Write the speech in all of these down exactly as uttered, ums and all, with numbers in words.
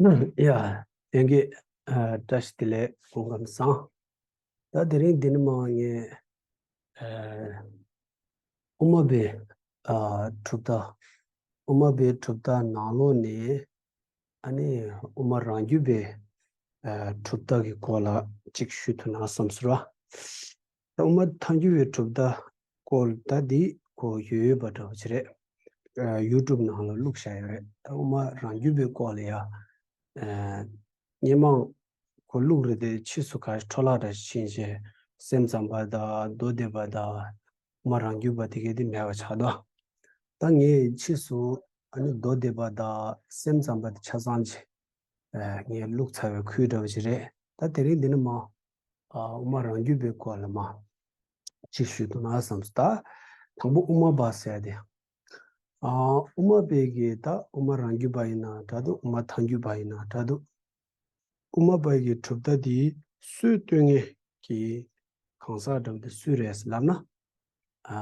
ཡ། ཡང་གི་ཨ་བཀྲ་ཤིས་བདེ་ལེགས། སྐུ་ཁམས་བཟང་། ད་དེ་རིང་འདི་ནས་མར་ངས་ཨ་དབུ་མ་པའི་ཨ་གྲུབ་མཐའ། དབུ་མ་པའི་གྲུབ་མཐའ་ནང་ལོགས་ནས་ཨ་ནི་དབུ་མ་རང་རྒྱུད་པའི་ཨ་གྲུབ་མཐའ་གི་སྐོར་ལ་ཅིག་ཞུ་ཐུབ་ན་བསམ་སོང་ར། ད་དབུ་མ་ཐལ་འགྱུར་བའི་གྲུབ་མཐའ་སྐོར་ད་འདི་གོ་ཡོད་པ་འདྲ་བོ་ཅིག་རེད། ཨ་ཡུ་ཊུབ་ནང་ལ་བླུགས་བཞག་ཡོད་རེད། ད་དབུ་མ་རང་རྒྱུད་པའི་སྐོར་ལ་ཡ་ཨ་སྔོན་མ་གོ་བླུགས་རེད་དེ། ཕྱིས་སུ་ག་འཕྲོ་བརླག་འདྲ་ཕྱིན་བྱས་སེམས་ཙམ་པ་དང་མདོ་སྡེ་པ་དང་དབུ་མ་རང་རྒྱུད་པ་དེ་གས་དེ་མེད་པ་ཆགས་འདུག་ད་ངས་ཕྱིས་སུ་ཨ་ནི་མདོ་སྡེ་པ་དང་སེམས་ཙམ་པ་དེ་ཆ་ཚང་ཅིག་ཨ་ངས་བླུགས་ཚར་བའི་ཁུལ་འདྲ་བོ་ཞིག་རེད། ད་དེ་རིང་འདི་ནས་མར་ཨ་དབུ་མ་རང་རྒྱུད་པའི་སྐོར་ལ་མར་ཅིག་ཞུ་ཐུབ་ན་བསམ་སོང་། ད་དང་པོ་དབུ་མ་པ་ཟེར་དེ། ཨ་དབུ་མ་པའི་གི་ད་དབུ་མ་རང་རྒྱུད་པ་ཡིན་ན་འདྲ་འདུག་དབུ་མ་ཐལ་འགྱུར་པ་ཡིན་ན་འདྲ་འདུག་དབུ་མ་པ་གི་གྲུབ་མཐའ་དེ་སྲོལ་གཏོད་མཁན་གྱི་གང་ཟག་འདྲ་བོ་དེ་སུ་རེད་ལབ་ན། ཨ་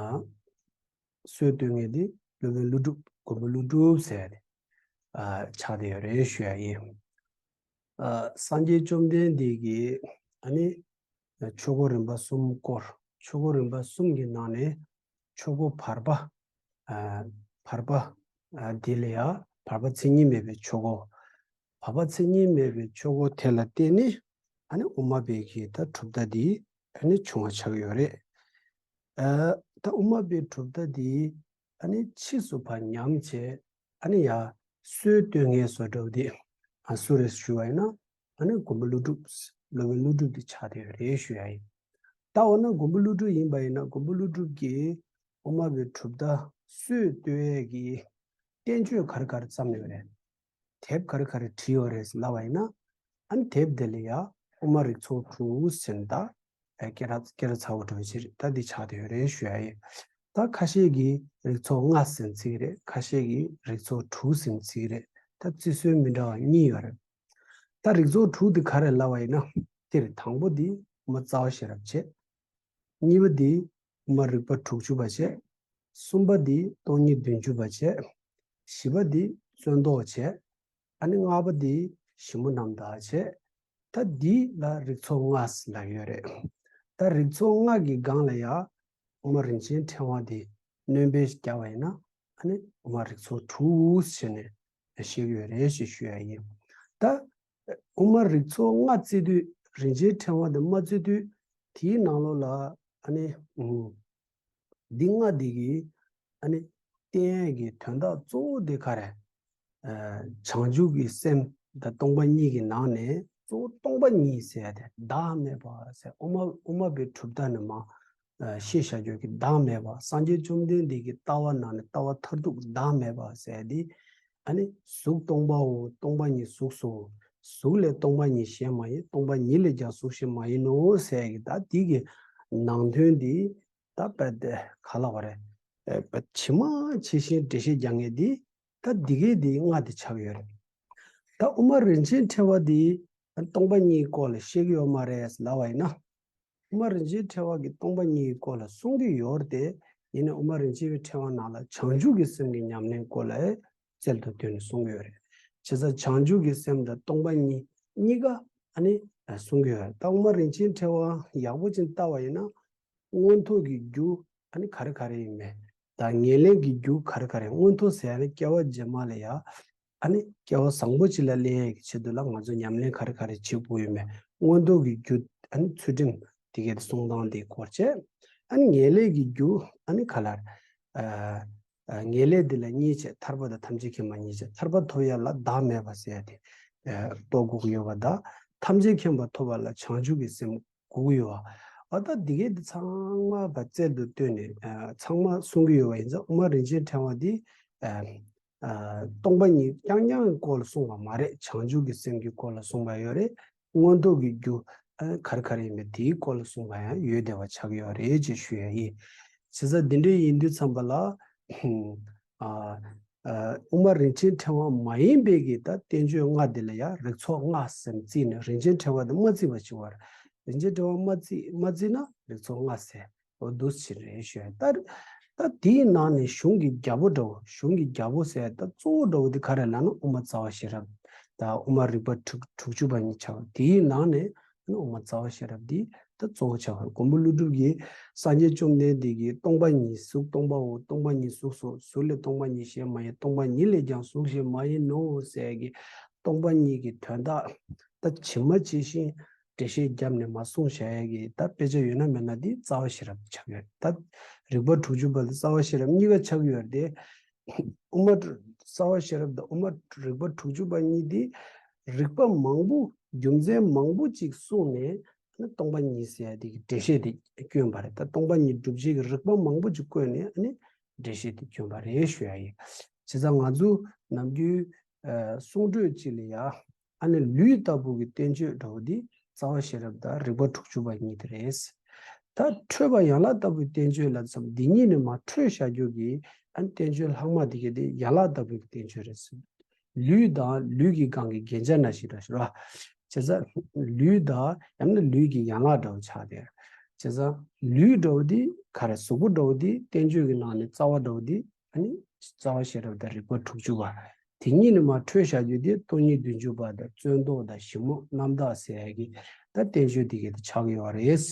སྲོལ་གཏོད་མཁན་དེ་སློབ་དཔོན་ཀླུ་སྒྲུབ། མགོན་པོ་ཀླུ་སྒྲུབ་ཟེར་ཡ་དེ་ཨ་ཆགས་བསྡད་ཡོད་རེད་ཞུ་ཡ་ཡིན། ཨ་སངས་རྒྱས་བཅོམ་ལྡན་འདས་ཀྱིས་ཨ་ནི་ཆོས་འཁོར་རིམ་པ་གསུམ་བསྐོར། ཆོས་འཁོར་རིམ་པ་གསུམ་གྱི་ནང་ནས་ཆོས་འཁོར་བར་པ། ཨ་བར་པ། ཨ་དེ་ལ་ཡ་བར་པ་མཚན་ཉིད་མེད་པའི་ཆོས་འཁོར། བར་པ་མཚན་ཉིད་མེད་པའི་ཆོས་འཁོར་དེ་ལ་བརྟེན་ནས་ཨ་ནི་དབུ་མ་པའི་གི་ད་གྲུབ་མཐའ་འདི་ཨ་ནི་བྱུང་བ་ཆགས་ཡོད་རེད། ཨ་ད་དབུ་མ་པའི་གྲུབ་མཐའ་འདི་ཨ་ནི་ཕྱིས་སུ་ཕར་ཉམས་བྱས། ཨ་ནི་ཡ་སྲོལ་གཏོད་མཁན་བཟོ་འདྲ་བོ་དེ་ཨ་སུ་རེད་ཞུ་བ་ཡིན་ན། ཨ་ནི་མགོན་པོ་ཀླུ་སྒྲུབ། སློབ་དཔོན་ཀླུ་སྒྲུབ་དེ་ཆགས་བསྡད་ཡོད་རེད་ཞུ་ཡ་ཡིན། ད་འོ་ན་མགོན་པོ་ཀླུ་སྒྲུབ་ཡིན་པ་ཡིན་ན། མགོན་པོ་ཀླུ་སྒྲུབ་ཀྱིས་དབུ་མ་པའི་གྲུབ་མཐའ་སྲོལ་གཏོད་ཡས་ཀྱི་བསྟན་བཅོས་ག་རེ་ག་རེ་བརྩམས་ཡོད་རེད། དེབ་ག་རེ་ག་རེ་བྲིས་ཡོད་རེད་ལབ་པ་ཡིན་ན། ཨ་ནི་དེབ་དེ་ལ་ཡ་དབུ་མ་རིགས་ཚོགས་དྲུག་ཟེར་ནས་ད་ཨ་སྐད་གྲགས་སྐད་གྲགས་ཚ་བོ་འདྲ་བོ་ཅིག་རེད། ད་འདི་ཆགས་བསྡད་ཡོད་རེད་ཞུ་ཡ་ཡིན། ད་ཁ་ཤས་ཀྱིས་རིགས་ཚོགས་ལྔ་ཟེར་ནས་བརྩི་གི་རེད། ཁ་ཤས་ཀྱིས་རིགས་ཚོགས་དྲུག་ཟེར་ནས་བརྩི་གི་རེད། ད་བརྩི་སྲོལ་མི་འདྲ་བ་གཉིས་ཡོད་རེད། ད་རིགས་ཚོགས་དྲུག་དེ་ག་རེ་ལབ་པ་ཡིན་ན། དེ་རེད། དང་པོ་དེ་དབུ་མ་རྩ་བ་ཤེས་རབ་བྱས། གཉིས་པ་དེ་དབུ་མ་རིག་པ་དྲུག་ཅུ་པ་བྱས། གསུམ་པ་དེ་སྟོང་ཉིད་བདུན་ཅུ་པ་བྱས། བཞི་པ་དེ་བརྩོན་རྟོག་བྱས། ཨ་ནི་ལྔ་པ་དེ་ཞིབ་མོ་རྣམ་དག་བྱས། ད་འདི་ལ་རིགས་ཚོགས་ལྔ་ཟེར་ལབ་ཡོད་རེད། ད་རིགས་ཚོགས་ལྔ་གི་སྒང་ལ་ཡ་དབུ་མ་རིན་ཆེན་ཕྲེང་བ་དེ་སྣོན་པ་བརྒྱབ་པ་ཡིན་ན། ཨ་ནི་དབུ་མ་རིགས་ཚོགས་དྲུག་ཟེར་ནས་བཤད་ཀྱི་ཡོད་རེད་ཞེས་ཞུ་ཡ་ཡིན། ད་དབུ་མ་རིགས་ཚོགས་ལྔ་བརྩི་དུས། རིན་ཆེན་ཕྲེང་བ་དེ་མ་བརྩི་དུས། དེའི་ནང་ལོགས་ལ་ཨ་ནི་ཨུམ་འདི་ལྔ་འདི་གི་ཨ་ནི་བསྟན་ཡས་ཀྱི་དོན་དག་གཙོ་བོ་དེ་ག་རེ། ཨ་བྱང་ཆུབ་ཀྱི་སེམས་དང་སྟོང་པ་ཉིད་ཀྱི་ནང་ནས་གཙོ་བོ་སྟོང་པ་ཉིད་ཟེར་ཡ་དེ་བདག་མེད་པ་ཟེར། དབུ་མ་དབུ་མ་པའི་གྲུབ་མཐའ་ནས་མར་ཨ་ཤེས་བྱ་རྒྱུད་ཀྱི་བདག་མེད་པ། སངས་རྒྱས་བཅོམ་ལྡན་འདས་ཀྱི་ལྟ་བ་ནང་ནས་ལྟ་བ་མཐར་ཐུག་བདག་མེད་པ་ཟེར་ཡ་དེ། ཨ་ནི་གཟུགས་སྟོང་པའོ། སྟོང་པ་ཉིད་གཟུགས་སོ། གཟུགས་ལས་སྟོང་པ་ཉིད་གཞན་མ་ཡིན། སྟོང་པ་ཉིད་ལས་ཀྱང་གཟུགས་གཞན་མ་ཡིན་ནོ་ཟེར་གྱི། ད་འདི་གི་ནང་དོན་འདི་ད་དཔེ་དེ་ག་ལབ་དགོས་རེད། ཨ་དཔེ་ཇི་མ་ཇི་བཞིན་འགྲེལ་བཤད་རྒྱག་མཁན་འདི་ད་འདི་གའི་འདི་ལྔ་དེ་ཆགས་ཡོད་རེད། ད་དབུ་མ་རིན་ཆེན་ཕྲེང་བ་འདི་སྟོང་པ་ཉིད་སྐོར་ལ་བཤད་ཀྱི་ཡོད་མ་རེད་ལབ་པ་ཡིན་ན། དབུ་མ་རིན་ཆེན་ཕྲེང་བ་གིས་སྟོང་པ་ཉིད་ཀྱི་སྐོར་ལ་གསུང་གི་ཡོད་རེད་དེ། ཡིན་ནའི་དབུ་མ་རིན་ཆེན་ཕྲེང་བ་ནང་ལ་བྱང་ཆུབ་ཀྱི་སེམས་ཀྱི་ཉམས་ལེན་སྐོར་ལ་རྩལ་དུ་བཏོན་ནས་གསུང་གི་ཡོད་རེད། བྱས་ཙང་བྱང་ཆུབ་ཀྱི་སེམས་དང་སྟོང་པ་ཉིད་གཉིས་ཀ་ཨ་ནི་གསུང་གི་ཡོད་རེད། ད་དབུ་མ་རིན་ཆེན་ཕྲེང་བ་ཡག་པོ་ཅིག་བལྟ་བ་ཡིན་ན། མངོན་མཐོ་གི་རྒྱུ་ཨ་ནི་ག་རེ་ག་རེ་ཡིན་མིན། ད་ངེས་ལེགས་ཀྱི་རྒྱུ་ག་རེ་ག་རེ། མངོན་མཐོ་ཟེར་ཡ་ནི་སྐྱེ་བ་རྗེས་མ་ལ་ཡ། ཨ་ནི་སྐྱེ་བ་བཟང་པོ་ཅིག་ལ་སླེབས་ཡས་ཀྱི་ཆེད་དུ་ལ་ང་ཚོ་ཉམས་ལེན་ག་རེ་ག་རེ་བྱེད་དགོས་ཡོད་མེད། མངོན་མཐོ་གི་རྒྱུ་ཨ་ནི་ཚུལ་ཁྲིམས་དེ་གའི་གསུང་སྟངས་དེའི་སྐོར་བྱས། ཨ་ནི་ངེས་ལེགས་ཀྱི་རྒྱུ་ཨ་ནི་ག་ལ་རེད། ཨ་ཨ་ངེས་ལེགས་འདི་ལ་གཉིས་བྱས། ཐར་པ་དང་ཐམས་ཅད་མཁྱེན་པ་གཉིས་བྱས། ཐར་པ་ཐོབ་ཡ་ལ་བདག་མེད་པ་ཟེར་ཡ་དེ་ཨ་རྟོགས་དགོས་ཀྱི་ཡོད་པ་དང་། ཐམས་ཅད་མཁྱེན་པ་ཐོབ་པ་ལ་བྱང་ཆུབ་ཀྱི་སེམས་དགོས་ཀྱི་ཡོད་པ། ཨ་ད་འདི་གའི་འདི་ཚང་མ་བ་རྩལ་དུ་བཏོན་ནས་ཨ་ཚང་མ་གསུང་གི་ཡོད་པ་ཡིན་ཙང་། དབུ་མ་རིན་ཆེན་ཕྲེང་བ་འདི་ཨ་ཨ་སྟོང་པ་ཉིད་རྐྱང་རྐྱང་གི་སྐོར་ལ་གསུངས་པ་མ་རེད། བྱང་ཆུབ་ཀྱི་སེམས་ཀྱི་སྐོར་ལ་གསུངས་པ་ཡོད་རེད། མངོན་མཐོ་གི་རྒྱུ་ཨ་ག་རེ་ག་རེ་ཡིན་པས་དེའི་སྐོར་ལ་གསུངས་པ་ཡང་ཡོད་བསྡད་པ་ཆགས་ཀྱི་ཡོད་རེད་ཅེས་ཞུ་ཡ་ཡིན། བྱས་ཙང་འདི་འདྲ་ཡིན་དུས་ཙམ་པ་ལ་ཨ་ཨ་དབུ་མ་རིན་ཆེན་ཕྲེང་བ་མ་ཡིན་པའི་གི་ད་བསྟན་བཅོས་ལྔ་འདི་ལ་ཡང་རིགས་ཚོགས་ལྔ་ཟེར་བརྩིས་ནས། རིན་ཆེན་ཕྲེང་བ་འདི་མ་བརྩིས་པ་ཞིག་བར། རིན་ཆེན་ཕྲེང་བ་མ་བརྩིས་མ་བརྩིས་ན་རིགས་ཚོགས་ལྔ་ཟེར། འོ་འདུག་སེ་རེད་ཞུ་ཡ། ད་ད་དེའི་ནང་ནས་གཞུང་གི་རྒྱལ་པོ་འདྲ་བོ། གཞུང་གི་རྒྱལ་པོ་ཟེར་ད་གཙོ་བོ་འདྲ་བོ་དེ་ག་རེ་ལབ་ན། དབུ་མ་རྩ་བ་ཤེས་རབ། ད་དབུ་མ་རིག་པ་དྲུག་དྲུག་ཅུ་པ་གཉིས་ཆགས། དེའི་ནང་ནས་དབུ་མ་རྩ་བ་ཤེས་རབ་འདི་ད་གཙོ་བོ་ཆགས་པ་རེད། མགོན་པོ་ཀླུ་སྒྲུབ་ཀྱིས་སངས་རྒྱས་བཅོམ་ལྡན་འདས་ཀྱིས་སྟོང་པ་ཉིད་གཟུགས་སྟོང་པའོ། སྟོང་པ་ཉིད་གཟུགས་སོ། གཟུགས་ལས་སྟོང་པ་ཉིད་གཞན་མ་ཡིན། སྟོང་པ་ཉིད་ལས་ཀྱང་གཟུགས་གཞན་མ་ཡིན་ནོ་ཟེར་གྱི་སྟོང་པ་ཉིད་ཀྱི་དོན་དག་ད་ཇི་མ་ཇི་བཞིན་འགྲེལ་བཤད་བརྒྱབ་ནས་མར་གསུངས་བཞག་ཡ་གི་ད་དཔེ་ཆ་ཡོད་ན་མེད་ན་འདི་རྩ་བ་ཤེས་རབ་ཆགས་ཡོད། ད་རིག་པ་དྲུག་ཅུ་པ་དང་རྩ་བ་ཤེས་རབ་གཉིས་ཀ་ཆགས་ཡོད་དེ། དབུ་མ་རྩ་བ་ཤེས་རབ་དང་དབུ་མ་རིག་པ་དྲུག་ཅུ་པ་གཉིས་དེ་རིགས་པ་མང་པོ་རྒྱུ་མཚན་མང་པོ་ཅིག་གསུངས་ནས་ཨ་ནི་སྟོང་པ་ཉིད་ཟེར་ཡ་དེ་གི་འགྲེལ་བཤད་དེ་བསྐྱོན་པ་རེད། ད་སྟོང་པ་ཉིད་སྒྲུབ་བྱེད་ཀྱི་རིགས་པ་མང་པོ་ཅིག་བཀོད་ནས་ཨ་ནི་འགྲེལ་བཤད་དེ་བསྐྱོན་པ་རེད་ཞུ་ཡ་ཡིན། བྱས་ཙང་ང་ཚོ་ནམ་རྒྱུན་ཨ་གསུང་སྒྲོས་གཅིག་ལ་ཡ་ཨ་ནི་ལུས་ལྟ་བུ་གི་བསྟན་བཅོས་འདྲ་བོ་འདི་རྩ་བ་ཤེས་རབ་དང་རིགས་པ་དྲུག་ཅུ་པ་གཉིས་དེ་རེད། ད་འཕྲོས་པ་ཡན་ལག་ལྟ་བུའི་བསྟན་བཅོས་ལ་མཚམས་འདི་གཉིས་ནས་མར་འཕྲོས་བཞག་རྒྱུ་གི་ཨ་ནི་བསྟན་བཅོས་ལྷག་མ་འདི་ག་དེ་ཡན་ལག་ལྟ་བུའི་བསྟན་བཅོས་རེད། ལུས་དང་ལུས་ཀྱི་སྒང་གི་རྒྱན་ཆ་ནང་བཞིན་འདྲ་ཞིག་རེད། བྱས་ཙང་ལུས་དང་ཡང་ན་ལུས་ཀྱི་ཡན་ལག་འདྲ་བོ་ཆགས་ཏེ། བྱས་ཙང་ལུས་འདྲ་བོ་འདི་ག་རེ། གཟུགས་པོ་འདྲ་བོ་འདི་བསྟན་བཅོས་ཀྱི་ནང་ནས་རྩ་བ་འདྲ་བོ་འདི་ཨ་ནི་རྩ་བ་ཤེས་རབ་དང་རིགས་པ་དྲུག་ཅུ་པ། དེ་གཉིས་ནས་མར་འཕྲོས་བཞག་རྒྱུ་དེ་སྟོང་ཉིད་བདུན་ཅུ་པ་དང་རྩོད་ཟློག་དང་ཞིབ་མོ་རྣམ་དག་ཟེར་ཡ་གི་ད་བསྟན་བཅོས་འདི་ག་དེ་ཆགས་ཀྱི་ཡོད་རེད།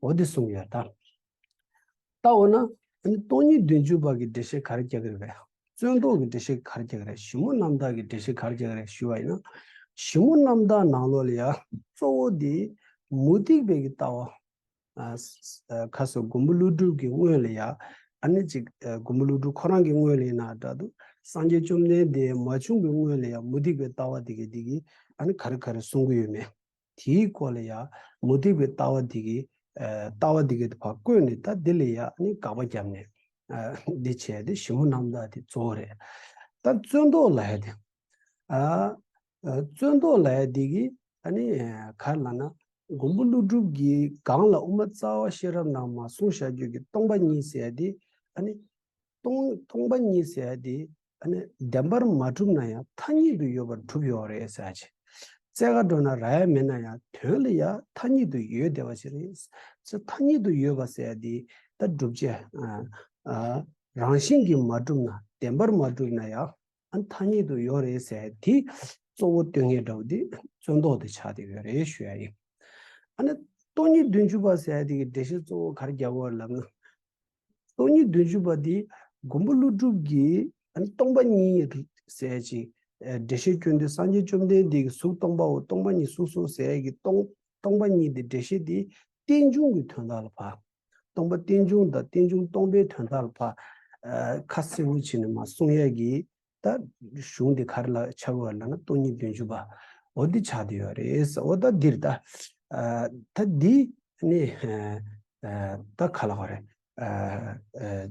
འོ་དེ་གསུངས་ཡོད་ད། ད་འོ་ན་ཨ་ནི་སྟོང་ཉིད་བདུན་ཅུ་པ་གི་འགྲེལ་བཤད་ག་རེ་རྒྱག་གི་རེད་པས། རྩོད་ཟློག་གི་འགྲེལ་བཤད་ག་རེ་རྒྱག་གི་རེད། ཞིབ་མོ་རྣམ་དག་གི་འགྲེལ་བཤད་ག་རེ་རྒྱག་གི་རེད་ཞུ་བ་ཡིན་ན། ཞིབ་མོ་རྣམ་དག་ནང་ལོགས་ལ་ཡ་གཙོ་བོ་དེ་མུ་སྟེགས་པའི་གི་ལྟ་བ། ཨ་ཁ་སོ་མགོན་པོ་ཀླུ་སྒྲུབ་ཀྱི་སྔོན་ལ་ཡ་ཨ་ནི་ཅིག་མགོན་པོ་ཀླུ་སྒྲུབ་ཁོ་རང་གི་སྔོན་ལ་ཡིན་ན་འདྲ་འདུག་སངས་རྒྱས་བཅོམ་ལྡན་འདས་མ་བྱུང་བའི་སྔོན་ལ་ཡ་མུ་སྟེགས་པའི་ལྟ་བ་དེ་ག་དེ་གི་ཨ་ནི་ག་རེ་ག་རེ་གསུང་གི་ཡོད་མེད། དེའི་སྐོར་ལ་ཡང་མུ་སྟེགས་པའི་ལྟ་བ་འདི་གི་ལྟ་བ་འདི་གི་ཕར་བཀོད་ནས་ད་འདི་ལ་ཡང་ནི་དགག་པ་བརྒྱབ་ནས་འདི་བྱས་ཏེ་ཞིབ་མོ་རྣམ་དག་དེ་གཙོ་བོ་རེད། ད་རྩོད་ཟློག་ལབ་ཡ་དེ་རྩོད་ཟློག་ལབ་ཡ་འདི་གི་ཨ་ནི་ག་རེ་ལབ་ན་མགོན་པོ་ཀླུ་སྒྲུབ་ཀྱི་སྒང་ལ་དབུ་མ་རྩ་བ་ཤེས་རབ་ནང་མར་གསུངས་བཞག་རྒྱུ་གི་སྟོང་པ་ཉིད་ཟེར་ཡ་དེ་ཨ་ནི། སྟོང་སྟོང་པ་ཉིད་ཟེར་ཡ་དེ་ཨ་ནི་བདེན་པར་མ་གྲུབ་ན་ཡང་ཐ་སྙད་དུ་ཡོད་པར་གྲུབ་ཡོད་རེད་ཟེར་ཡ་ཅིག་རྩལ་དགའ་འགྲོ་ན་རག་ཡ་མེད་ན་ཡང་དོན་ལ་ཡང་ཐ་སྙད་དུ་ཡོད་བསྡད་པ་ཞིག་རེད། ཚེ་ཐ་སྙད་དུ་ཡོད་པ་ཟེར་ཡ་དེ་ད་སྒྲུབ་བྱེད་ཨ་ཨ་རང་བཞིན་གྱིས་མ་གྲུབ་ན་བདེན་པར་མ་གྲུབ་ན་ཡང་ཨ་ཐ་སྙད་དུ་ཡོད་རེད་ཟེར་ཡ་དེ་གཙོ་བོ་སྟོན་མཁན་འདྲ་བོ་དེ་རྩོད་ཟློག་དེ་ཆགས་བསྡད་ཡོད་རེད་ཞུ་ཡ་ཡིན། ཨ་ནི་སྟོང་ཉིད་བདུན་ཅུ་པ་ཟེར་ཡ་དེ་གི་འགྲེལ་བཤད་གཙོ་བོ་ག་རེ་རྒྱག་དགོས་ལབ་ན། སྟོང་ཉིད་བདུན་ཅུ་པ་འདི་མགོན་པོ་ཀླུ་སྒྲུབ་ཀྱིས་ཨ་ནི་སྟོང་པ་ཉིད་ཟེར་ཅིག་འགྲེལ་བཤད་སྐྱོན་དུས་སངས་རྒྱས་བཅོམ་ལྡན་འདས་ཀྱིས་གཟུགས་སྟོང་པའོ། སྟོང་པ་ཉིད་གཟུགས་སོ་ཟེར་གྱི་སྟོང་སྟོང་པ་ཉིད་དེ་འགྲེལ་བཤད་དེ་རྟེན་འབྱུང་གི་དོན་དག་ལ་ཕར། སྟོང་པ་རྟེན་འབྱུང་དང་རྟེན་འབྱུང་སྟོང་པའི་དོན་དག་ལ་ཕར་ཁ་གསལ་པོ་བྱས་ནས་མར་གསུང་ཡས་ཀྱི་ད་གཞུང་དེ་ག་རེ་ལ་ཆགས་ཡོད་ལབ་ན་སྟོང་ཉིད་བདུན་ཅུ་པ་འོ་འདི་ཆགས་བསྡད་ཡོད་རེད། འོ་ད་འདིར་ད་ད་འདི་ནི་ད་ག་ལ་བ་རེད།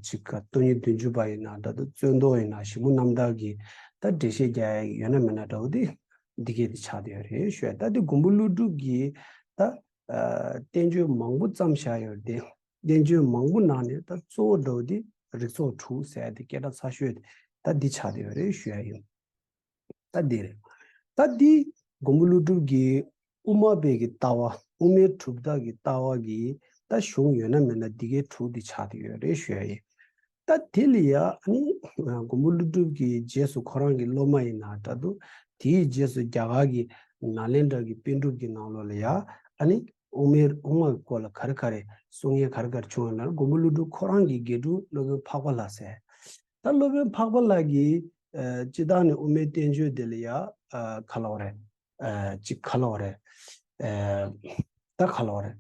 ཅིག་སྟོང་ཉིད་བདུན་ཅུ་པ་ཡིན་ན་ད་དུ་རྩོད་ཟློག་ཡིན་ན་ཞིབ་མོ་རྣམ་དག་གི་ད་འགྲེལ་བཤད་རྒྱག་ཡ་ཡོད་ན་མེད་ན་འདྲ་བོ་འདི་འདི་གས་འདི་ཆགས་བསྡད་ཡོད་རེད་ཞུ་ཡ། ད་འདི་མགོན་པོ་ཀླུ་སྒྲུབ་ཀྱིས་ད་བསྟན་བཅོས་མང་པོ་བརྩམས་བཞག་ཡོད་རེད་དེ། བསྟན་བཅོས་མང་པོ་ནང་ནས་ད་གཙོ་བོ་འདྲ་བོ་འདི་རིགས་ཚོགས་དྲུག་ཟེར་ཡ་དེ་སྐད་གྲགས་ཚ་ཤོས་དེ་ད་འདི་ཆགས་བསྡད་ཡོད་རེད་ཞུ་ཡ་ཡིན། ད་འདི་རེད། ད་འདི་མགོན་པོ་ཀླུ་སྒྲུབ་ཀྱི་དབུ་མ་པའི་གི་ལྟ་བ་དབུ་མའི་གྲུབ་མཐའ་གི་ལྟ་བ་གི་ད་གཞུང་ཡོད་ན་མེད་ན་འདི་གའི་དྲུག་འདི་ཆགས་བསྡད་ཡོད་རེད་ཞུ་ཡ་ཡིན། ད་དེ་ལ་ཡ་ཨ་ནི་མགོན་པོ་ཀླུ་སྒྲུབ་ཀྱི་རྗེས་སུ་ཁོ་རང་གི་སློབ་མ་ཡིན་ན་འདྲ་འདུག་དེའི་རྗེས་སུ་རྒྱ་གར་གྱི་ནཱ་ལེནྡྲ་གི་པཎ་གྲུབ་ཀྱི་ནང་ལོགས་ལ་ཡ་ཨ་ནི་དབུ་མའི་དབུ་མ་གི་སྐོར་ལ་ག་རེ་ག་རེ་གསུང་མཁན་ག་རེ་ག་རེ་བྱུང་ཡོད་ན་མགོན་པོ་ཀླུ་སྒྲུབ་ཁོ་རང་གི་དགེ་ཕྲུག་སློབ་དཔོན་འཕགས་པ་ལྷ་ཟེར། ད་སློབ་དཔོན་འཕགས་པ་ལྷ་གིས་སྤྱི་བཏང་ནས་དབུ་མའི་བསྟན་བཅོས་དེ་ལ་ཡ་ག་ལ་བ་རེད། ཅིག་ག་ལ་བ་རེད། ད་ག་ལ་བ་རེད།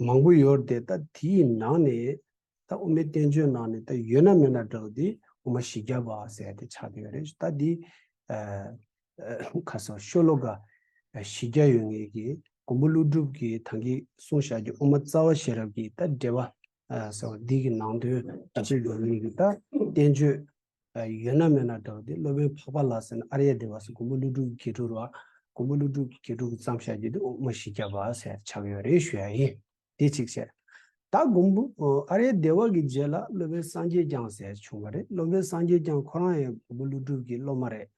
མང་པོ་ཡོད་དེ་ད་དེའི་ནང་ནས་ད་དབུ་མའི་བསྟན་བཅོས་ནང་ནས་ད་ཡོད་ན་མེད་ན་འདྲ་བོ་དེ་དབུ་མ་བཞི་བརྒྱ་པ་ཟེར་དེ་ཆགས་བསྡད་ཡོད་རེད། ད་འདི་ཁ་སང་ཤོ་ལོ་ཀ་བཞི་བརྒྱ་ཡོད་ངེས་ཀྱི་མགོན་པོ་ཀླུ་སྒྲུབ་ཀྱིས་ད་གིན་གསུངས་བཞག་རྒྱུ་དབུ་མ་རྩ་བ་ཤེས་རབ་ཀྱི་ད་འགྲེལ་པ་ཟེར་བ་འདི་གི་ནང་དོན་ད་ཅིག་ཡོད་ངེས་ཀྱི་ད་བསྟན་བཅོས་ཡོད་ན་མེད་ན་འདྲ་བོ་དེ་སློབ་དཔོན་འཕགས་པ་ལྷ་ཟེར་ན་ཨཱརྱ་དེ་བ་ཟེར་མགོན་པོ་ཀླུ་སྒྲུབ་ཀྱི་དགེ་ཕྲུག་རེད་བ། མགོན་པོ་ཀླུ་སྒྲུབ་ཀྱི་དགེ་ཕྲུག་གིས་བརྩམས་བཞག་རྒྱུ་དེ་དབུ་མ་བཞི་བརྒྱ་པ་ཟེར་ཆགས་ཡོད་རེད་ཞུ་ཡ་ཡིན། དེ་གཅིག་བྱས། ད་མགོན་པོ་ཨཱརྱ་དེ་བ་གི་རྗེས་ལ་སློབ་དཔོན་སངས་རྒྱས་བསྐྱངས་ཟེར་བྱུང་བ་རེད། སློབ་དཔོན་སངས་རྒྱས་བསྐྱངས་ཁོ་རང་ཡང་མགོན་པོ་ཀླུ་སྒྲུབ་ཀྱི་སློབ་མ་རེད།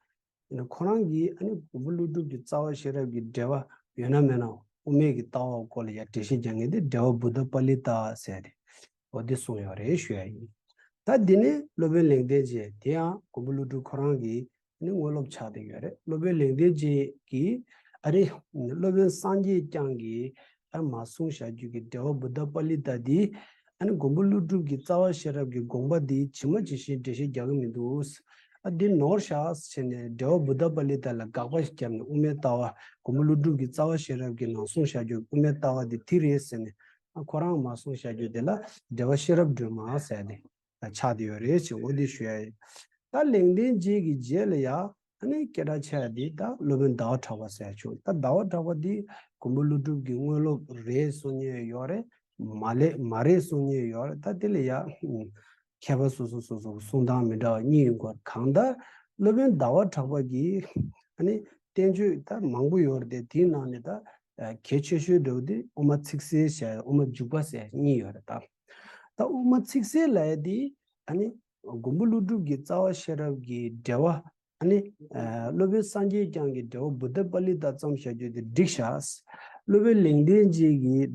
ཡིན་ན་ཁོ་རང་གིས་ཨ་ནི་མགོན་པོ་ཀླུ་སྒྲུབ་ཀྱི་རྩ་བ་ཤེས་རབ་ཀྱི་འགྲེལ་པ་ཡོད་ན་མེད་ན་དབུ་མའི་གི་ལྟ་བ་སྐོར་ལ་ཡ་འགྲེལ་བཤད་རྒྱག་མཁན་དེ་འགྲེལ་པ་བུདྡྷ་པཱ་ལི་ཏ་ཟེར་ཏེ་འོ་དེ་གསུངས་ཡོད་རེད་ཞུ་ཡ་ཡིན། ད་འདི་ནས་སློབ་དཔོན་ལེགས་ལྡན་འབྱེད་དེ་ཡང་མགོན་པོ་ཀླུ་སྒྲུབ་ཁོ་རང་གི་ ནི་དངོས་སློབ་ཆགས་བསྡད་ཡོད་རེད། སློབ་དཔོན་ལེགས་ལྡན་འབྱེད་ཀྱིས་ཨ་རེ་སློབ་དཔོན་སངས་རྒྱས་བསྐྱངས་ཀྱིས་ཨ་མ་གསུངས་བཞག་རྒྱུ་གི་འགྲེལ་པ་བུདྡྷ་པཱ་ལི་ཏ་འདི་ཨ་ནི་མགོན་པོ་ཀླུ་སྒྲུབ་ཀྱི་རྩ་བ་ཤེས་རབ་ཀྱི་དགོངས་པ་འདི་ཇི་མ་ཇི་བཞིན་འགྲེལ་བཤད་རྒྱག་གི་མི་འདུག་ཨ་འདི་ནོར་བཞག་ཟེར་ནས་འགྲེལ་པ་བུདྡྷ་པཱ་ལི་ཏ་ལ་དགག་པ་ཞིག་བརྒྱབ་ནས་དབུ་མའི་ལྟ་བ་མགོན་པོ་ཀླུ་སྒྲུབ་ཀྱི་རྩ་བ་ཤེས་རབ་ཀྱི་ནང་གསུངས་བཞག་རྒྱུ་དབུ་མའི་ལྟ་བ་འདི་དེ་རེད་ཟེར་ནས་ཨ་ཁོ་རང་མ་གསུངས་བཞག་རྒྱུ་དེ་ལ་འགྲེལ་པ་ཤེས་རབ་སྒྲོན་མ་ཟེར་ནས་ཆགས་བསྡད་ཡོད་རེད་ཅེས་འོ་འདི་ཞུ་ཡ་ཡིན། ད་ལེགས་ལྡན་འབྱེད་ཀྱི་རྗེས་ལ་ཡ་ཨ་ནི་སྐད་གྲགས་ཆེ་བ་འདི་ད་སློབ་དཔོན་ཟླ་བ་གྲགས་པ་ཟེར་བྱུང་། ད་ཟླ་བ་གྲགས་པ་འདི་མགོན་པོ་ཀླུ་སྒྲུབ་ཀྱི་དངོས་སློབ་རེད་གསུང་མཁན་ཡོད་རེད། མ་ལེ་མ་རེད་གསུང་མཁན་ཡོད་རེད། ད་དེ་ལ་ཡ་མཁས་པ་སོ་སོ་སོ་སོ་གསུང་སྟངས་མི་འདྲ་བ་གཉིས་ཡོད་སྐོར། གང་ལྟར་སློབ་དཔོན་ཟླ་བ་གྲགས་པ་གིས་ཨ་ནི་བསྟན་བཅོས་ད་མང་པོ་ཡོད་རེད་དེ། དེའི་ནང་ནས་ད་གལ་ཆེ་ཤོས་འདྲ་བོ་དེ་དབུ་མ་ཚིག་གསལ་ཟེར་དབུ་མ་འཇུག་པ་ཟེར་གཉིས་ཡོད་རེད་ད། ད་དབུ་མ་ཚིག་གསལ་ལབ་ཡ་དེ་ཨ་ནི་མགོན་པོ་ཀླུ་སྒྲུབ་ཀྱི་རྩ་བ་ཤེས་རབ་ཀྱི་འགྲེལ་པ་ཨ་ནི་སློབ་དཔོན་སངས་རྒྱས་བསྐྱངས་ཀྱི་འགྲེལ་པ་བུདྡྷ་པཱ་ལི་ཏ་བརྩམས་བཞག་རྒྱུ་དེ་འགྲིག་ཤག་སློབ་དཔོན་ལེགས་ལྡན་འབྱེད་ཀྱི་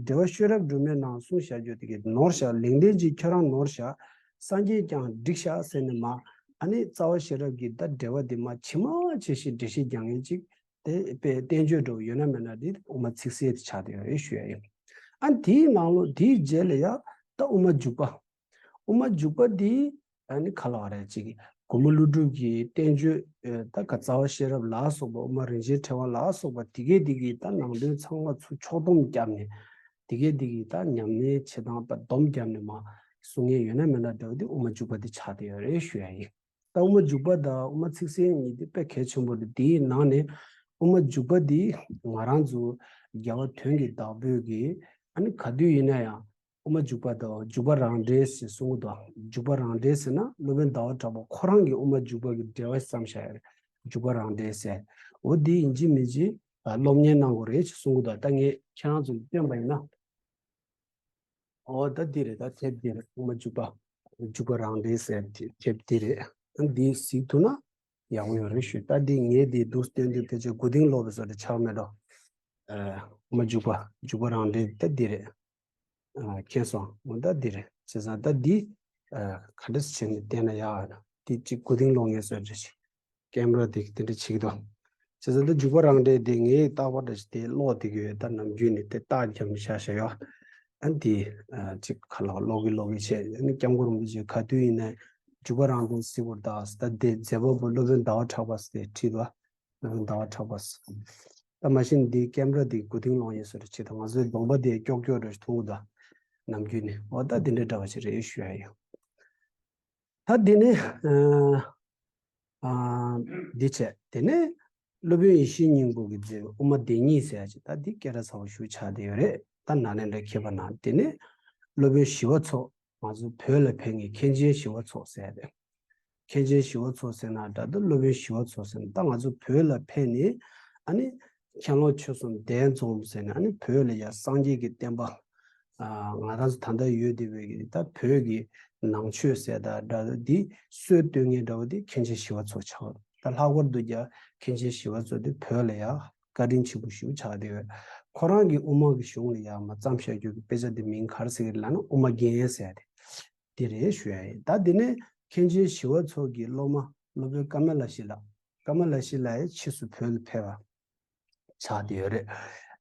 འགྲེལ་པ་ཤེས་རབ་སྒྲོན་མའི་ནང་གསུངས་བཞག་རྒྱུ་དེ་གི་ནོར་ཤག་ལེགས་ལྡན་འབྱེད་ཁྱོད་རང་ནོར་ཤག་སངས་རྒྱས་བསྐྱངས་འགྲིག་ཤག་ཟེར་ནས་མ་ཨ་ནི་རྩ་བ་ཤེས་རབ་ཀྱི་ད་འགྲེལ་པ་དེ་མ་ཇི་མ་ཇི་བཞིན་འགྲེལ་བཤད་རྒྱག་མཁན་ཅིག་དེ་དཔེ་བསྟན་བཅོས་འདྲ་བོ་ཡོད་ན་མེད་ན་དེ་དབུ་མ་ཚིག་གསལ་དེ་ཆགས་བསྡད་ཡོད་རེད་ཞུ་ཡ་ཡིན། ཨ་དེའི་ནང་ལོགས་དེའི་རྗེས་ལ་ཡ་ད་དབུ་མ་འཇུག་པ། དབུ་མ་འཇུག་པ་འདི་ཨ་ནི་ག་ལ་བ་རེད་ཅིག་མགོན་པོ་ཀླུ་སྒྲུབ་ཀྱི་བསྟན་བཅོས་ད་ག་རྩ་བ་ཤེས་རབ་ལ་སོགས་པ་དབུ་མ་རིན་ཆེན་ཕྲེང་བ་ལ་སོགས་པ་དེ་གས་དེ་གི་ད་ནང་དོན་ཚང་མ་ཚུར་ཕྱོགས་བསྡོམས་བརྒྱབ་ནས་དེ་གས་དེ་གི་ད་ཉམས་ལེན་བྱེད་སྟངས་ད་སྡོམ་བརྒྱབ་ནས་མ་གསུང་མཁན་ཡོད་ན་མེད་ན་འདྲ་བོ་དེ་དབུ་མ་འཇུག་པ་དེ་ཆགས་བསྡད་ཡོད་རེད་ཞུ་ཡ་ཡིན། ད་དབུ་མ་འཇུག་པ་དང་དབུ་མ་ཚིག་གསལ་གཉིས་དེ་དཔེ་གལ་ཆེན་པོ་རེད། དེའི་ནང་ནས་དབུ་མ་འཇུག་པ་འདི་ང་རང་ཚོ་རྒྱལ་བ་དོན་གྱི་བདག་པོས་ཀྱིས་ཨ་ནི་ག་དུས་ཡིན་ན་ཡང་དབུ་མ་འཇུག་པ་དང་འཇུག་པ་རང་འགྲེལ་ཞེས་གསུང་གི་འདུག་འཇུག་པ་རང་འགྲེལ་ཟེར་ན་སློབ་དཔོན་ཟླ་བ་གྲགས་པ་ཁོ་རང་གིས་དབུ་མ་འཇུག་པ་གི་འགྲེལ་པ་བརྩམས་བཞག་ཡ་རེད། འཇུག་པ་རང་འགྲེལ་ཟེར། འོ་འདི་ཡིན་གཅིག་མིན་གཅིག་སློབ་གཉེར་གནང་དགོས་རེད་ཅེས་གསུང་གི་འདུག་ད་ངས་ཁྱེད་རང་ཚོ་ལ་སྟོན་པ་ཡིན་ན། ཨོ་ད་འདི་རེད། ད་དེབ་འདི་རེད། དབུ་མ་འཇུག་པ། འཇུག་པ་རང་འགྲེལ་ཟེར་དེ་དེབ་འདི་རེད། ཨ་འདི་གཟིགས་ཐུབ་ན་ཡག་པོ་ཡོད་རེད་ཞུ། ད་འདི་ངས་འདི་འདུག་སྟོན་དུས་ཕལ་ཆེར་མགོ་རྟིང་སློག་པའི་བཟོ་འདྲ་ཆགས་མེད་འགྲོ། ཨ་དབུ་མ་འཇུག་པ། འཇུག་པ་རང་འགྲེལ་ད་འདི་རེད། ཨ་མཁྱེན་སོང་། འོ་ད་འདི་རེད། བྱས་ཙང་ད་འདི་ཨ་ག་འདྲ་བྱས་ནས་བལྟས་ན་ཡག་ཨ་ན་འདི་གཅིག་མགོ་རྟིང་སློག་ངེས་བཟོ་འདྲ་ཞིག་ཀེམ་ར་དེ་དེ་འདྲ་བྱེད་ཀྱི་འདུག་བྱས་ཙང་འདི་འཇུག་པ་རང་འགྲེལ་དེ་ངས་རྟག་པར་འདྲ་ཞིག་དེ་ཀློག་བསྡད་ཀྱི་ཡོད། ད་ནམ་རྒྱུན་ནས་དེ་རྟགས་རྒྱབ་ནས་བཞག་བཞག་ཡོད། ཨ་འདི་ཨ་གཅིག་ཁ་ལག་ཀློག་གི་ཀློག་གི་བྱས། ཨ་ནི་སྐྱབས་མགོན་རིན་པོ་ཆེ་ག་དུས་ཡིན་ན་འཇུག་པ་རང་འགྲེལ་གཟིགས་པར་གདའ། ད་དེ་མཛད་པ་པོ་སློབ་དཔོན་ཟླ་བ་གྲགས་པ་ཟེར་བྲིས་འདུག་སློབ་དཔོན་ཟླ་བ་གྲགས་པ་ཟེར། ད་མ་གཞི་འདི་ཀེམ་ར་འདི་མགོ་རྟིང་སློག་ཡས་བཟོ་འདྲ་བྱེད་དང་། ང་ཚོའི་གདོང་པ་དེ་ཀྱོག་ཀྱོག་འདྲ་ཞིག་མཐོང་གི་འདུག་ནམ་རྒྱུན་ནས། འོ་ད་འདི་འདྲ་འདྲ་བ་ཞིག་རེད་ཞུ་ཡ་ཡིན། ད་འདི་ནས་ཨ་ཨ་འདི་བྱས། དེ་ནས་སློབ་དཔོན་ཡེ་ཤེས་སྙིང་པོ་གིས་མཛད་པའི་དབུ་མ་སྡེ་གཉིས་ཟེར་ཡ་ཅིག་ད་འདི་སྐད་གྲགས་ཚ་བོ་ཞིག་ཆགས་བསྡད་ཡོད་རེད། ད་ནཱ་ལེནྡྲའི་མཁས་པ་ནང་། དེ་ནས་སློབ་དཔོན་ཞི་བ་འཚོ། ང་ཚོ་བོད་ལ་ཕེབས་མཁན་མཁན་ཆེན་ཞི་བ་འཚོ་ཟེར་ཡ་རེད། མཁན་ཆེན་ཞི་བ་འཚོ་ཟེར་ན་འདྲ་འདུག་སློབ་དཔོན་ཞི་བ་འཚོ་ཟེར་ན། ད་ང་ཚོ་བོད་ལ་ཕེབས་ནས་ཨ་ནི་མཁན་སློབ་ཆོས་གསུམ་གདན་འཛོམས་ཟེར་ནས་ཨ་ནི་བོད་ལ་ཡ་སངས་རྒྱས་ཀྱི་བསྟན་པ་ཨ་ང་རང་ཚོ་ད་ལྟ་ཡོད་བསྡད་པའི་གི་ད་བོད་ཀྱི་ནང་ཆོས་ཟེར་ད་འདྲ་འདི་སྲོལ་གཏོད་མཁན་འདྲ་བོ་འདི་མཁན་ཆེན་ཞི་བ་འཚོ་ཆགས། ད་ལྷག་པར་དུ་ཀྱང་མཁན་ཆེན་ཞི་བ་འཚོ་འདི་བོད་ལ་ཡ་བཀའ་དྲིན་ཆེན་པོ་ཞིག་ཆགས་བསྡད་ཡོད། ཁོ་རང་གི་དབུ་མ་གི་གཞུང་ལ་ཡ་མ་བརྩམས་བཞག་རྒྱུ་གི་དཔེ་ཆ་འདི་མིང་ག་རེ་ཟེར་གི་ལབ་ན་དབུ་མ་རྒྱན་ཟེར་ཏེ། དེ་རེད་ཞུ་ཡ་ཡིན། ད་དེ་ནས་མཁན་ཆེན་ཞི་བ་འཚོ་གི་སློབ་མ་སློབ་དཔོན་ཀ་མ་ལ་ཤཱི་ལ། ཀ་མ་ལ་ཤཱི་ལ་ཡི་ཕྱིས་སུ་བོད་ལ་ཕེབས་པ་ཆགས་བསྡད་ཡོད་རེད།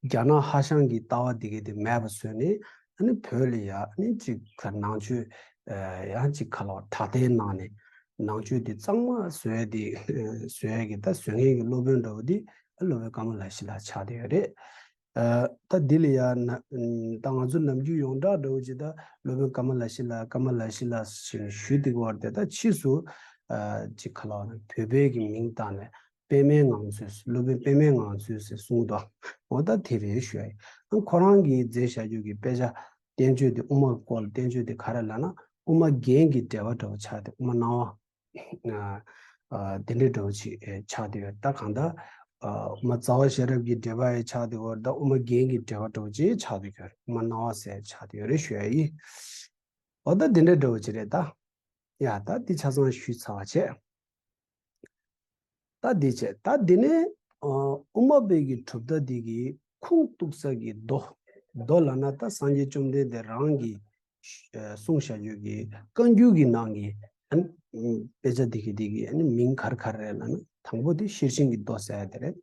རྒྱ་ནག་ཧྭ་ཤང་གི་ལྟ་བ་དེ་གའི་དེ་མེད་པ་བཟོས་ནས་ཨ་ནི་བོད་ལ་ཡ་ཨ་ནི་གཅིག་ག་ནང་ཆོས་ཡང་གཅིག་ག་ལ་བ་དྲག་བསྟན་གནང་ནས་ནང་ཆོས་དེ་གཙང་མ་བཟོས་ཏེ་བཟོས་ཡ་གི་ད་བཟོ་མཁན་གྱི་སློབ་དཔོན་འདྲ་བོ་དེ་སློབ་དཔོན་ཀ་མ་ལ་ཤཱི་ལ་ཆགས་བསྡད་ཡོད་རེད། ཨ་ད་འདི་ལ་ཡ་ན་ད་ང་ཚོ་ནམ་རྒྱུན་ཡོངས་གྲགས་འདྲ་བོ་ཅིག་ད་སློབ་དཔོན་ཀ་མ་ལ་ཤཱི་ལ་ཀ་མ་ལ་ཤཱི་ལ་ཞེས་ཞུས་བསྡད་ཀྱི་ཡོད་རེད་དེ། ད་ཕྱིས་སུ་ཨ་ཅིག་ག་ལ་བ་ན་བོད་པའི་གི་མིང་བཏགས་ནས་པདྨའི་ངང་ཚུལ། སློབ་དཔོན་པདྨའི་ངང་ཚུལ་ཟེར་གསུངས་འདུག་འོ་ད་དེ་རེད་ཞུ་ཡ་ཡིན། ཨ་ཁོ་རང་གིས་མཛད་བཞག་རྒྱུ་གི་དཔེ་ཆ་བསྟན་བཅོས་དེ་དབུ་མ་གི་སྐོར་ལ་བསྟན་བཅོས་དེ་ག་རེ་ལབ་ན་དབུ་མ་རྒྱན་གྱི་འགྲེལ་པ་འདྲ་བོ་ཆགས་ཏེ་དབུ་མ་སྣང་བ། ཨ་ཨ་དེ་འདྲའི་འདྲ་བོ་ཅིག་ཨེ་ཆགས་བསྡད་ཡོད། ད་གང་ལྟར་ཨ་དབུ་མ་རྩ་བ་ཤེས་རབ་ཀྱི་འགྲེལ་པ་ཡང་ཆགས་བསྡད་ཡོད། ད་དབུ་མ་རྒྱན་གྱི་འགྲེལ་པ་འདྲ་བོ་ཅིག་ཆགས་བསྡད་ཡོད། དབུ་མ་སྣང་བ་ཟེར་ཆགས་བསྡད་ཡོད་རེད་ཞུ་ཡ་ཡིན། འོ་ད་དེ་འདྲའི་འདྲ་བོ་ཅིག་རེད་ད། ཡ་ད་འདི་ཆ་ཚང་ཞུས་ཚར་བ་བྱས། ད་འདི་བྱས། ད་འདི་ནས་ཨ་དབུ་མ་པའི་གི་གྲུབ་མཐའ་འདི་གི་ཁུངས་གཏུགས་ས་གི་མདོ། མདོ་ལབ་ན་ད་སངས་རྒྱས་བཅོམ་ལྡན་འདས་རང་གིས་ཨ་གསུངས་བཞག་རྒྱུ་གི་བཀའ་འགྱུར་གྱི་ནང་གི་ ཨ་ནི་དཔེ་ཆ་འདི་གི་འདི་གི་ཨ་ནི་མིང་ག་རེ་ག་རེ་རེད་ལབ་ན། དང་པོ་དེ་ཤེར་ཕྱིན་གྱི་མདོ་ཟེར་ཡ་དེ་རེད།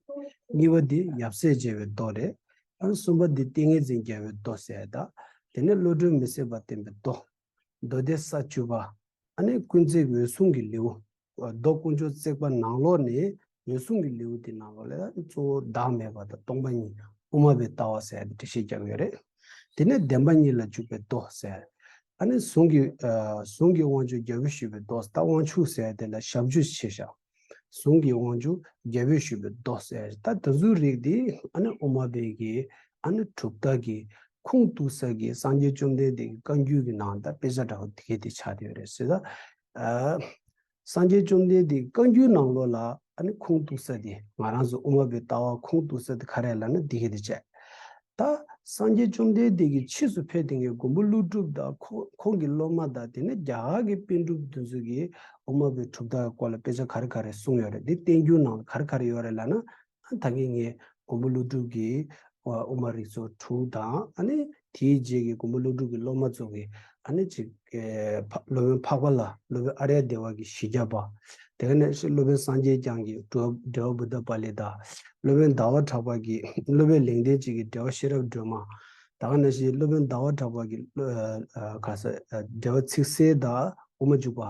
གཉིས་པ་དེ་ཡབ་སྲས་མཇལ་བའི་མདོ་རེད། ཨ་ནི་གསུམ་པ་དེ་ཏིང་ངེ་འཛིན་རྒྱལ་བའི་མདོ་ཟེར་ཡ་དང་། དེ་ནས་བློ་གྲོས་མི་ཟད་པ་བསྟན་པའི་མདོ། མདོ་སྡེ་ས་བཅུ་པ། ཨ་ནི་ཀུན་བརྩེགས་འོད་སྲུང་གི་ལེའུ། མདོ་དཀོན་མཆོག་བརྩེགས་པ་ནང་ལོགས་ནས་འོད་སྲུང་གི་ལེའུ་དེ་ནང་ལོགས་ལ་གཙོ་བོ་བདག་མེད་པ་དང་སྟོང་པ་ཉིད་དབུ་མ་པའི་ལྟ་བ་ཟེར་ཏེ་འགྲེལ་བཤད་རྒྱག་གི་ཡོད་རེད། དེ་ནས་བདེན་པ་གཉིས་ལ་འཇུག་པའི་མདོ་ཟེར། ཨ་ནི་གཟུངས་ཀྱི་ཨ་གཟུངས་ཀྱི་དབང་ཕྱུག་རྒྱལ་པོས་ཞུས་པའི་མདོ། ད་དབང་ཕྱུག་ཟེར་དེ་ལ་ཞབས་ཀྱུ་ཕྱེ་བཞག་གཟུངས་ཀྱི་དབང་ཕྱུག་རྒྱལ་པོས་ཞུས་པའི་མདོ་ཟེར། ད་དེ་ཚོའི་རིགས་དེ་ཨ་ནི་དབུ་མ་པའི་གི་ཨ་ནི་གྲུབ་མཐའ་གི་ཁུངས་གཏུགས་ས་གི་སངས་རྒྱས་བཅོམ་ལྡན་འདས་ཀྱི་བཀའ་འགྱུར་གྱི་ནང་ད་དཔེ་ཆ་འདྲ་བོ་དེ་གས་དེ་ཆགས་བསྡད་ཡོད་རེད་ཟེར། ད་ཨ་སངས་རྒྱས་བཅོམ་ལྡན་འདས་ཀྱི་བཀའ་འགྱུར་ནང་ལོགས་ལ་ཨ་ནི་ཁུངས་གཏུགས་ས་དེ་ང་རང་ཚོ་དབུ་མ་པའི་ལྟ་བ་ཁུངས་གཏུགས་ས་དེ་ག་རེ་ལབ་ན་དེ་གས་དེ་བྱས། ད་སངས་རྒྱས་བཅོམ་ལྡན་འདས་ཀྱིས་ཕྱིས་སུ་ཕེབས་དེ་ངའི་མགོན་པོ་ཀླུ་སྒྲུབ་དང་ཁོ་ཁོང་གི་སློབ་མ་དང་དེ་ནས་རྒྱ་གར་གྱི་པཎ་གྲུབ་དེ་ཚོ་གིས་དབུ་མ་པའི་གྲུབ་མཐའ་སྐོར་ལ་དཔེ་ཆ་ག་རེ་ག་རེ་གསུངས་ཡོད་རེད། འདི་བསྟན་འགྱུར་ནང་ལ་ག་རེ་ག་རེ་ཡོད་རེད་ལབ་ན། ད་གིན་ངས་མགོན་པོ་ཀླུ་སྒྲུབ་ཀྱི་དབུ་མ་རིགས་ཚོགས་དྲུག་དང་། ཨ་ནི་དེའི་རྗེས་ཀྱི་མགོན་པོ་ཀླུ་སྒྲུབ་ཀྱི་སློབ་མ་ཚོ་གིས་ཨ་ནི་ཅིག་ཨེ་ཕ་སློབ་དཔོན་འཕགས་པ་ལྷ། སློབ་དཔོན་ཨཱརྱ་དེ་བ་གི་བཞི་བརྒྱ་པ། དེ་ག་ནང་བཞིན་སློབ་དཔོན་སངས་རྒྱས་བསྐྱངས་ཀྱི་འགྲོ་འགྲེལ་པ་བུདྡྷ་པཱ་ལི་དང་། སློབ་དཔོན་ཟླ་བ་གྲགས་པ་གི་སློབ་དཔོན་ལེགས་ལྡན་འབྱེད་ཀྱི་འགྲེལ་པ་ཤེས་རབ་སྒྲོན་མ། ད་ག་ནང་བཞིན་སློབ་དཔོན་ཟླ་བ་གྲགས་པ་གི་ཨ་ཨ་ག་ས་ཨ་འགྲེལ་པ་ཚིག་གསལ་དང་དབུ་མ་འཇུག་པ།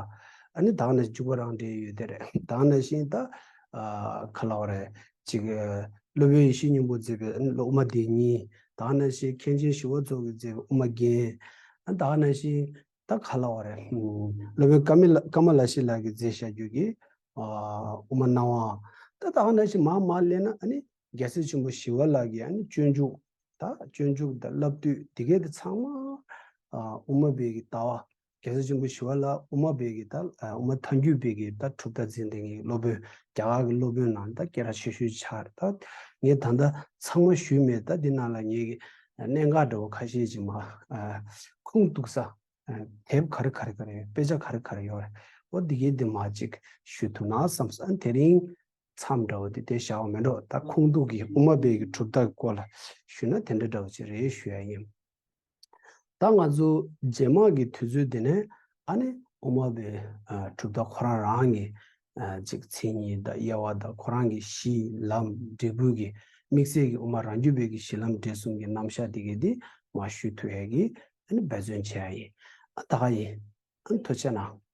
ཨ་ནི་ད་ག་ནང་བཞིན་འཇུག་པ་རང་འགྲེལ་ཡོད་དེ་རེད། ད་ག་ནང་བཞིན་ད་ཨ་ག་ལབ་དགོས་རེད། ཅིག་ཨ་སློབ་དཔོན་ཡེ་ཤེས་སྙིང་པོས་མཛད་པའི་ཨ་ནི་དབུ་མ་སྡེ་གཉིས། ད་ག་ནང་བཞིན་མཁན་ཆེན་ཞི་བ་འཚོ་གིས་མཛད་པའི་དབུ་མ་རྒྱན། ཨ་ད་ག་ནང་བཞིན་ད་ག་ལབ་དགོས་རེད། ཨ་སློབ་དཔོན་ཀ་མི་ལ་ཀ་མ་ལ་ཤཱི་ལ་གིས་མཛད་བཞག་རྒྱུ་གི་ཨ་དབུ་མ་སྣང་བ། ད་ད་ག་ནང་བཞིན་མར་མར་སླེབས་ན་ཨ་ནི་རྒྱལ་སྲས་ཆེན་པོ་ཞི་བ་ལྷ་གི་ཨ་ནི་སྤྱོད་འཇུག་ད་སྤྱོད་འཇུག་དང་བསླབ་བཏུས་དེ་གས་དེ་ཚང་མ་ཨ་དབུ་མ་པའི་གི་ལྟ་བ། རྒྱལ་སྲས་ཆེན་པོ་ཞི་བ་ལྷ་དབུ་མ་པའི་གི་ད་ཨ་དབུ་མ་ཐལ་འགྱུར་པའི་གི་ད་གྲུབ་མཐའ་འཛིན་མཁན་གྱི་སློབ་དཔོན། རྒྱ་གར་གྱི་སློབ་དཔོན་ནང་ད་སྐད་གྲགས་ཆེ་ཤོས་ཆགས་རེད། ད་ངས་ད་ལྟ་ཚང་མ་ཞུས་མེད། ད་འདི་ནང་ལ་ངས་གི་གནད་འགག་འདྲ་བོ་ཁ་ཤས་ཅིག་མར་ཨ་ཁུངས་གཏུགས་ས། ཨ་དེབ་ག་རེ་ག་རེ་ག་རེ་ཡོད། དཔེ་ཆ་ག་རེ་ག་རེ་ཡོད་རེད། འོ་འདི་གའི་འདི་མར་ཅིག་ཞུ་ཐུབ་ན་བསམ་སོང་། ཨ་དེ་རིང་མཚམས་འདྲ་བོ་དེ་དེ་བཞག་པ་མིན་འགྲོ། ད་ཁུངས་གཏུགས་ཀྱི་དབུ་མ་པའི་གི་གྲུབ་མཐའ་གི་སྐོར་ལ་ཞུས་ན་དེ་འདྲ་འདྲ་བོ་ཅིག་རེད་ཞུ་ཡ་ཡིན། ད་ང་ཚོ་རྗེས་མ་གི་དུས་ཚོད་དེ་ནས་ཨ་ནི་དབུ་མ་པའི་ཨ་གྲུབ་མཐའ་ཁོ་རང་རང་གི་ཨ་ཅིག་མཚན་ཉིད་དང་དབྱེ་བ་དང་། ཁོ་རང་གི་གཞི་ལམ་འབྲས་བུ་གི་དམིགས་བསལ་གྱི་དབུ་མ་རང་རྒྱུད་པའི་གི་གཞི་ལམ་འབྲས་གསུམ་གྱི་རྣམ་གཞག་དེ་གའི་དེ་མར་ཞུ་ཐུབ་ཡ་གི་ཨ་ནི་འབད་བརྩོན་བྱེད་ཡ་ཡིན། ཨ་ད་ག་ཡིན། ཨ་ནི་ཐུགས་རྗེ་གནང་།